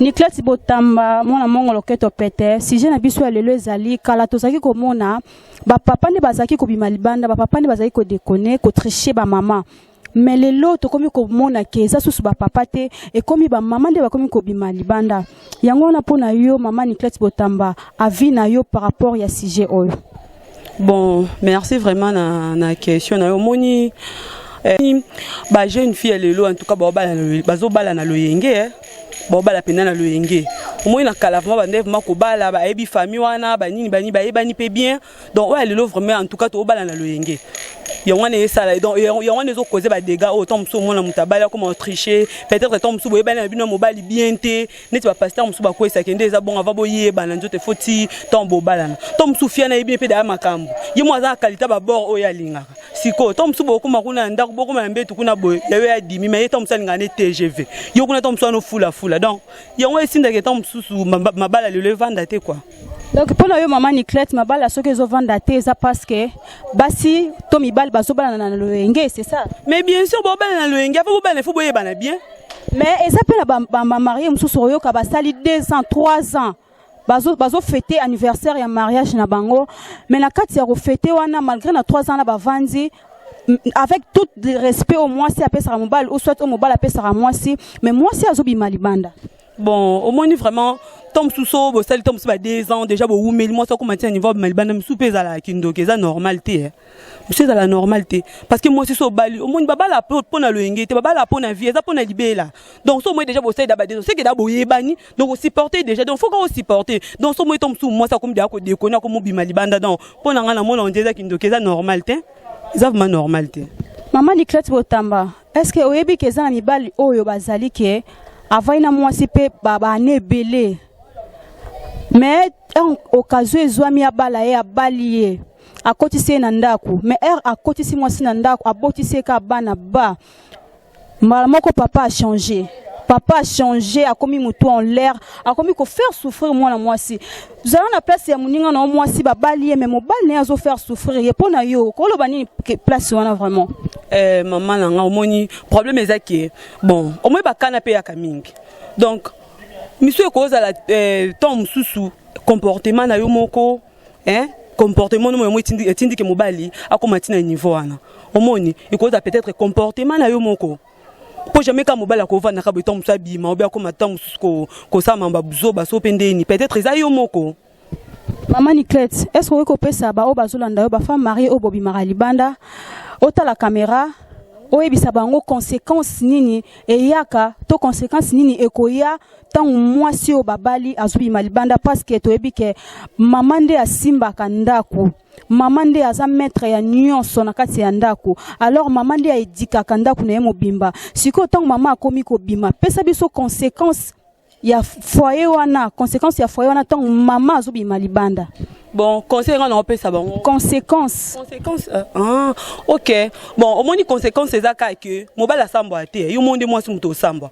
Niclete Botamba, mwana mongo loketo pete. Sujet na biso ya lelo ezali: kala tozalaki komona bapapa nde bazalaki kobima libanda, bapapa nde bazalaki kodéconner, kotricher bamama, mais lelo tokomi komona ke eza susu bapapa te, ekomi bamama nde bakomi kobima libanda. Yango wana, mpo na yo mama Niclete Botamba, avis na yo par rapport ya sujet oyo? Bon, merci vraiment na question na yo. Omoni, ba jeune fille ya lelo, en tout cas bazobala na loyenge, baobala mpenza na loyenge. Omoni, na kala vraiment bande vraiment kobala, bayebi famille wana, banini banini, bayebani mpe bien. Donc oyo ya lelo vraiment, en tout cas, toobala na loyenge. Yango wana esala, donc yango wana ezokoze badégâts oyo. Ntango mosusu omona moto abali akoma otriche, peut-être ntango mosusu boyebani na bino mobali bien te, neti bapasteur mosusu bakwesaki nde eza bongo. Avant boyebana nzoto, efo ti ntango bobalana. Ntango mosusu fia nayebi mpe daya makambo, ye mo aza na qualité babord oyo alingaka. Sikoyo ntango mosusu bokóma kuna na ndako, bokóma na mbetu kuna boye, yayo ya dimi me ye ntango mosusu alingaka ne TGV, yo kuna ntango mosusu wana ofulafula. Donc yango esindaki ntango mosusu mabala lelo evanda te quoi. Donc mpo na yo, mama Niclette, mabala soki ezovanda te, eza parce que basi to mibali bazobalana na loyenge, c'est ça? Mais bien sûr, bobala na loyenge. Avant bobalana, il faut boyebana bien. Mais eza mpe na bamariés mosusu, oyoka basali 2 ans, 3 ans, bazofêter anniversaire ya mariage na bango, mais na kati ya kofêter wana, malgré na 3 ans na bavandi avec tout le respect oyo mwasi apesaka mobali ou soit oyo mobali apesaka mwasi, mais mwasi azobima libanda. Bon, omoni vraiment, ntango mosusu oyo bosali, ntango mosusu ba 2 ans déjà bowumeli, mwasi akoma ntina niveau abima libanda. Mosusu mpe ezalaka kindoki, eza normal te. Mosusu ezala normal te, parce que mwasi so obali, omoni, babala mpo na loyenge te, babala mpo na vie, eza mpo na libela. Donc so omoni déjà bosali da ba 2 ans, seke da boyebani, donc osupporte déjà, donc faut ka osupporte. Donc so omoni ntango mosusu mwasi akomi deya kodéconner, akomi obima libanda, donc mpo na ngai namona onde eza kindoki, eza normal te, eza vraiment normal te. Mama Niclette Botamba, est ce que oyebi ke eza na mibali oyo bazali ke avai na mwasi mpe baane ebele, mais occasion ezwami abala ye, abali ye, akotisi ye na ndako, mais heure akotisi mwasi na ndako, abotisi ye kaka bana ba mbala moko, papa achange, papa achange, akomi motu en l'air, akomi kofaire souffrir mwana mwasi? Zala na place ya moninga na yo mwasi, babali ye, mais mobali na ye azofaire souffrir ye. Mpo na yo, koloba nini place wana vraiment? Mama na nga, omoni, problème eza ke bon, omoni, bakana mpe yaka mingi. Donc misu ekozala ntango mosusu comportement na yo moko, hein? Comportement no yango etindiki mobali akóma ntina niveau wana. Omoni, ekozala peut-être comportement na yo moko, mpo jamais ka mobali akovandaka boye, ntango mosusu abima obe akóma ntango mosusu kosala mambo buzoba so mpe ndeni, peut-être eza yo moko. Mama Niclette, est ce que okoki kopesa baoyo bazolanda yo, bafemme mariée oyo bobimaka libanda, otala caméra, oyebisa bango conséquence nini eyaka to conséquence nini ekoya ntango mwasi oyo babali azobima libanda? Parce que toyebi ke mama nde asimbaka ndako, mama nde aza maître ya nyonso na kati ya ndako, alors mama nde aéduquaka ndako na ye mobimba. Sikoyo ntango mama akomi kobima, pesa biso conséquence ya foyer wana, conséquence ya foyer wana ntango mama azobima libanda. Bon, conseil nga na opesa bango? Conséquence. Conséquence, ah, ok. Bon, omoni, conséquence eza kaka ke mobali asambwa te, yo mo nde mwasi moto osambwa,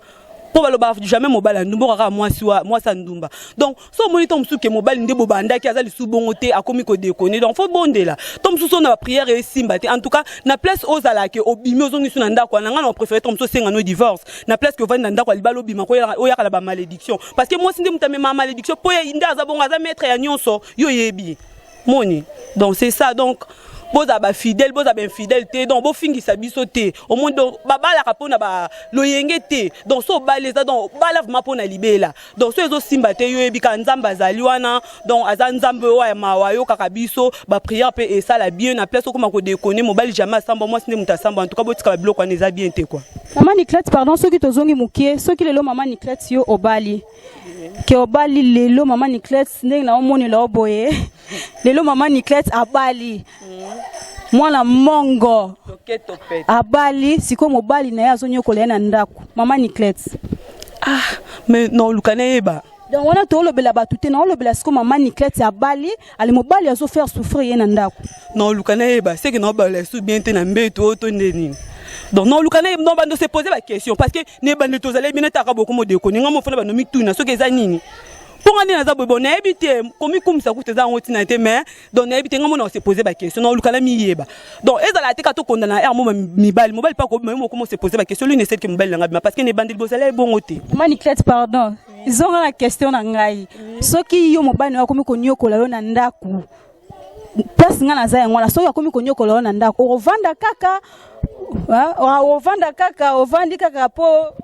mpo baloba jamais mobali ya ndumba kaka mwasi mwasi ya ndumba. Donc so omoni to mosusu ke mobali nde bobandaki aza lisu bongo te, akomi kodéconner, donc faut bondela to mosusu na baprière esimba te. En tout cas, na place ozalaka, obimi, ozongi su na ndako wana, ngai na préféré to mosusu osenga no divorce na place ke ovandi na ndako ya libala, obima oyaka na bamalédiction, parce que mwasi nde moto amema malédiction, mpo nde aza bongo, aza maître ya nyonso, yo oyebi moni. Donc c'est ça. Donc bozala bafidèle, bozala bainfidèle te, donc bofingisa biso te. Omoni, donc babalaka mpona loyenge te. Donc so obali, eza donc bala vraiment mpona libela. Donc so ezosimba te, yo oyebi kaka Nzambe azali wana, donc aza Nzambe oyo ya mawa, ayokaka biso, baprière mpe esala bien. Na place okoma kodéconner, mobali jamais asamba, mwasi nde moto asamba. En tout cas, botika babiloko wana, eza bien te quoi. Mama Niclette, pardon, soki tozongi mokie, soki lelo mama Niclette, yo obali, ke obali lelo, mama Niclette, ndenge na omonela o boye, lelo mama Niclette abali mwana mongo, abali, sikoyo mobali na ye azonyokola ye na ndako, mama Niclette? Ah, mais naoluka nayeba. Donc wana toolobela bato te, naolobela sikoyo mama Niclette, abali ale, mobali azofaire souffrir ye na ndako. Naoluka nayeba seke naobala esu bien te na mbeto oyo to nde nini. Donc naoluka nayeba, no bando se poser baquestion, parce que ne ebandi tozali bien etaka boko modéconner, nga mofana bando mituna soki eza nini, mpo nga nde naza boye. Bon, nayebi te, komikumisa kuta eza yango ntina te, mais donc nayebi te, nga mona se poser baquestion, naoluka na miyeba. Donc ezala te ka tokonda na aire mo mibali, mobali mpa kobima, yo moko mo se poser baquestion lune eseli ke mobali nanga bima, parce que na ebandeli bozala ebongo te. Mama Niclette, pardon, zonga na question na ngai. Soki yo mobali na yo akomi konyokola yo na ndako, place ngai naza yango wana, soki akomi konyokola yo na ndako, okovanda kaka, ovanda kaka, ovandi kaka mpo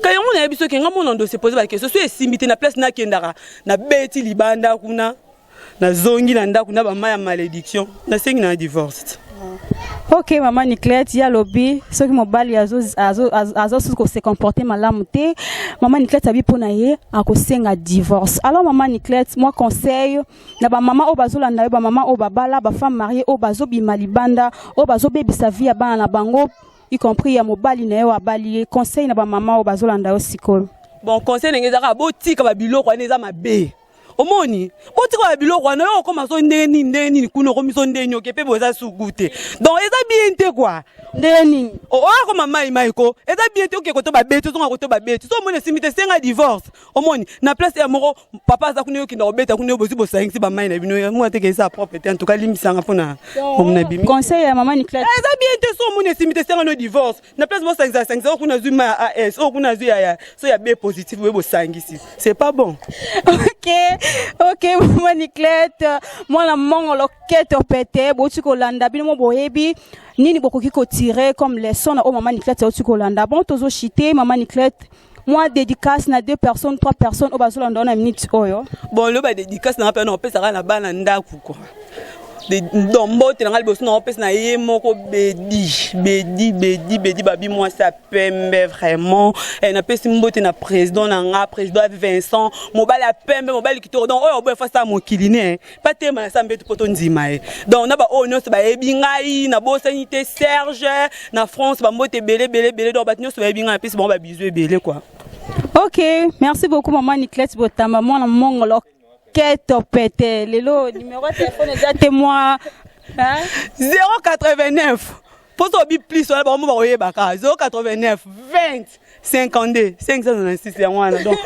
Ka yango nayebi soki nga mona ndo se pose baquestion, so esimbi te, na place nakendaka, nabeti libanda kuna, nazongi na ndako na bama ya malédiction, nasengi na divorce. Ok, mama Niclette, ye alobi soki mobali azosusu kose comporter malamu te, mama Niclette abi mpo na ye akosenga divorce. Alors mama Niclette, mwa conseil na bamama oyo bazolanda yo, bamama oyo babala, bafemme mariée oyo bazobima libanda, oyo bazobebisa vie ya bana na bango, y compris ya mobali na ye oyo abali ye, conseil na bamama oyo bazolanda yo sikoyo? Bon, conseil ndenge ezaka, botika babiloko wana, eza mabe. Omoni, botika babiloko wana. Oyo okoma so ndenge nini, ndenge nini kuna, okomi so ndenge nini, oke mpe boza sugu te. Donc eza bien te quoi. Ndenge nini? Oyo akoma mai mai ko, eza bien te. Oke koto babeti, ozonga koto babeti. So omoni esimbi te, senga divorce. Omoni na place ya moko, papa aza kuna, okenda kobeta kuna, bozi bosangisi bamai na bino, mwana teke eza propre te. En tout cas, limbisanga mpona omona bimi. Conseil ya mama Niclette. Eza bien te. So omoni esimbi te, senga no divorce. Na place bosangisa sangisa, oyo kuna azwi mai ya AS, oyo kuna azwi ya so ya B positif, boye bosangisi, c'est pas bon. Ok, mama Niclette, mwana mongolo keto pete, bouti kolanda bino mo, boyebi nini bokoki kotirer comme leçon na oyo mama Niclette auti kolanda. Bon, tozoshite mama Niclette, mwa dédicace na deux personnes, trois personnes oyo bazolanda na minute oyo. Bon, lo badédicace nanga mpe na opesaka na bana ndako quoi. Donc mbote na ngai liboso na opesa na ye moko Bedi, Bedi, Bedi, Bedi babi, mwasi ya pembe vraiment. Napesi mbote na président na nga, président Vincent, mobali ya pembe, mobali kitoko. Donc oyo oboya fasa mokili ne pa tema na sa mbeto mpo tondima ye. Donc na baoyo nyonso bayebi ngai, nabosani te Serge na France, bambote ebele ebele ebele. Donc bato nyonso bayebi ngai, napesi bango babisous ebele quoi. Ok, merci beaucoup mama Niclette Botamba, mwana mongolo keto pete. Lelo numéro ya telefone eza te mwa 089 mpo so obi plus wana, bango bakoyebaka 089 20 52 596, yango wana donc.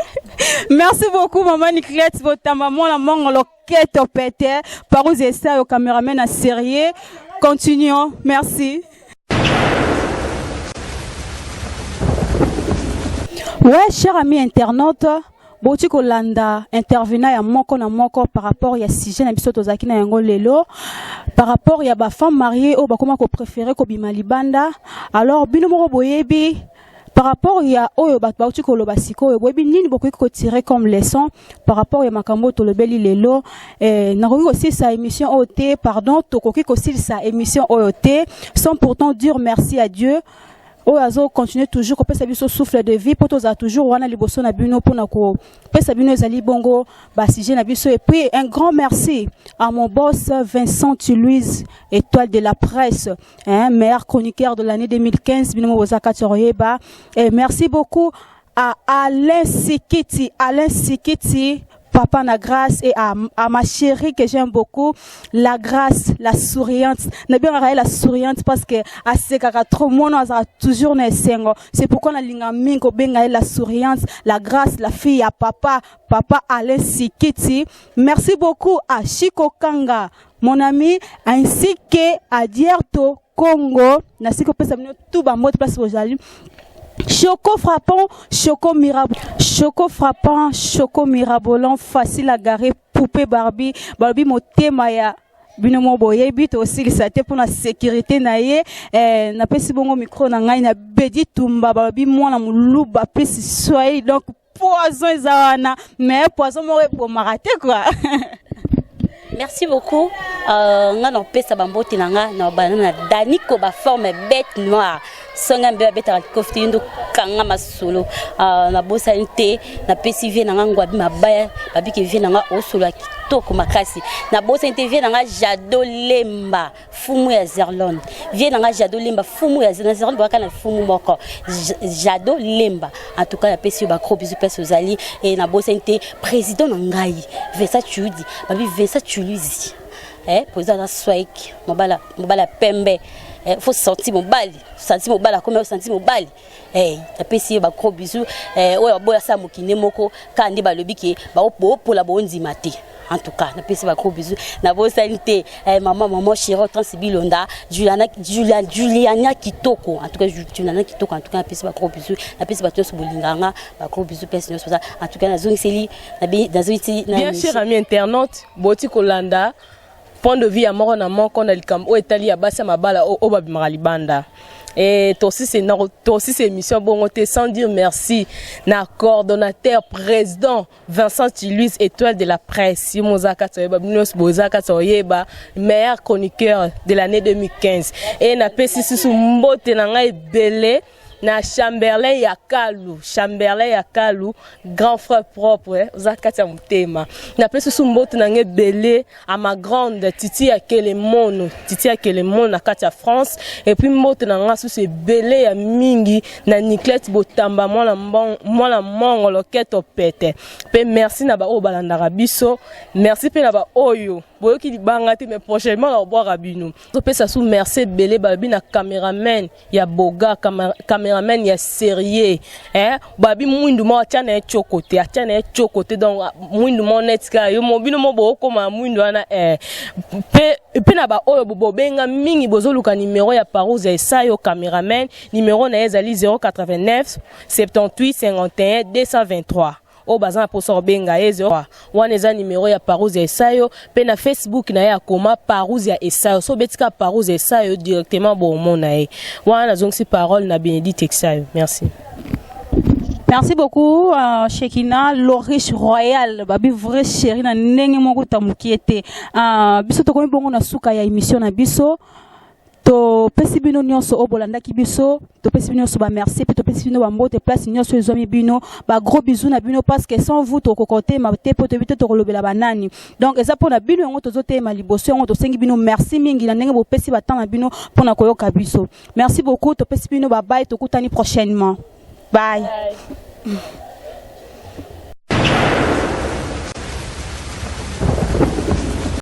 Merci beaucoup mama Niclette Botamba, mwana mongolo keto pete. Parous Esayo, cameraman à sérieux. Continuons, merci. Ouais, cher ami internaute, boti kolanda intervenant ya moko na moko par rapport ya sujet na biso tozalaki na yango lelo, par rapport ya bafemme mariée oyo bakoma kopréférer kobima libanda. Alors bino moko boyebi, par rapport ya oyo bato bauti koloba sikoyo, boyebi nini bokoki kotirer comme leçon par rapport ya makambo oyo tolobeli lelo. Nakoki kosilisa émission oyo te, pardon, tokoki kosilisa émission oyo te sans pourtant dire merci à Dieu oyo azocontinue toujours kopesa biso souffle de vie mpo tozala toujours wana liboso na bino mpona kopesa bino ezali bongo basujet na biso. Et puis un grand merci à mon boss Vincent Louise, étoile de la presse, hein, meilleur chroniqueur de l'année 2015, bino boza kati ya koyeba. Et merci beaucoup à Alain Sikiti, Alain Sikiti, papa na grâce, et à ma chérie que j'aime beaucoup, la grâce, la souriante. Nabengaka ye la souriante parce que asekaka trop, mwana azalaka toujours na esengo. C'est pourquoi nalinga mingi kobenga ye la souriante, la grâce, la fille ya papa, papa Alain Sikiti. Merci beaucoup à Chico Kanga, mon ami, ainsi que à Dierto Congo. Nasiki kopesa bino tout bambote place bozali. Choco frappant, choco mirab, choco frappant, choco mirabolant, facile à garer, poupée Barbie, Barbie motema ya bino mo boyebi, tosilisa te mpona sécurité na ye. Napesi bongo micro na ngai na Bedi Tumba, balobi mwana moluba apesi swahili, donc poison eza wana, mais poison moko ebomaka te quoi. Merci beaucoup. Nga na opesa bambote na nga na bana na Daniko, baforme bête noire, songa mbe babetaka likofi te, yo ndo kanga masolo. Nabosani te, napesi vie na nga Ngwabi Mabaya, babiki vie na nga osolo ya kitoko makasi. Nabosani te vie na nga Jado Lemba, fumu ya Zerlon, vie na nga Jado Lemba, fumu ya na Zerlon, bwaka na fumu moko Jado Lemba. En tout cas napesi yo bagros bisous place ozali. E nabosani te président na ngai Vincent Chudi, babi Vincent Chuluzi, président aza swike, mobala, mobala pembe, faut sortir mobali, santi mobali akomi santi mobali. Napesi ye bagros bisous. Oyo baboya asala mokinde moko kaka nde balobi ke boopola boondima te. En tout cas napesi bagros bisous. Nabosani te mama, mama chérie Hortense Bilonda, Juliana, Juliana, Juliana kitoko. En tout cas Juliana kitoko. En tout cas napesi bagros bisous, napesi bato nyonso bolinganga bagros bisous place nyonso. En tout cas nazongiseli, nazongisi. Bien, cher ami internaute, boti kolanda. Point de vue ya moko na moko na likambo oyo etali ya basi ya mabala oyo babimaka libanda. Et tosisi émission bongo te sans dire merci na coordonnateur président Vincent Tiluise, étoile de la presse. Yo moza kati oyeba, bino nyonso boza kati oyeba, meilleur chroniqueur de l'année 2015. Et napesi susu mbote na ngai ebele na Chamberlain ya Kalu, Chamberlain ya Kalu, grand frère propre, oza kati ya motema. Napesi susu mbote na ngai ebele à ma grande Titi ya Kelemono, Titi ya Kelemono na kati ya France. Et puis mbote na nga susu ebele ya mingi na Niclette Botamba, mwana mbong, mwana mongo loketo pete. Pe merci na ba oyo balandaka biso, merci pe na ba oyo boyoki libanga te, mais prochainement na kobwaka bino. Topesa su merci ebele balobi na cameraman ya boga, cameraman ya sérieux, eh babi mwindu mo atia na ye tshoko te, atia na ye tshoko te. Donc mwindu mo net kaka yo mo bino mo bokoma mwindu wana, eh pe na ba oyo bobenga mingi bozoluka numéro ya Parouze ya Esayo cameraman, numéro na ye ezali 089 78 51 223. Oyo baza na mposa kobenga ye 0 wana eza numéro ya Parouze ya Esayo. Mpe na Facebook na ye akoma Parouze ya Esayo, so obetika Parouze ya Esayo directement bomona ye wana. Nazongisi parole na Bénédicte Esayo. Merci. Merci beaucoup, Shekina, Lorish Royal, babi vrai chéri na ndenge moko tamuki ete. Biso tokomi bongo na suka ya émission na biso. Topesi bino nyonso oyo bolandaki biso, topesi bino nyonso ba merci, mpe topesi bino bambote place nyonso ezwami bino, ba gros bisous na bino, parce que sans vous tokoka kotema te, mpo toyebi te tokolobela banani. Donc eza mpona bino yango tozotema liboso yango. Tosengi bino merci mingi na ndenge bopesi batemps na bino mpona koyoka biso. Merci beaucoup, topesi bino babaye, tokutani prochainement. Bye, bye.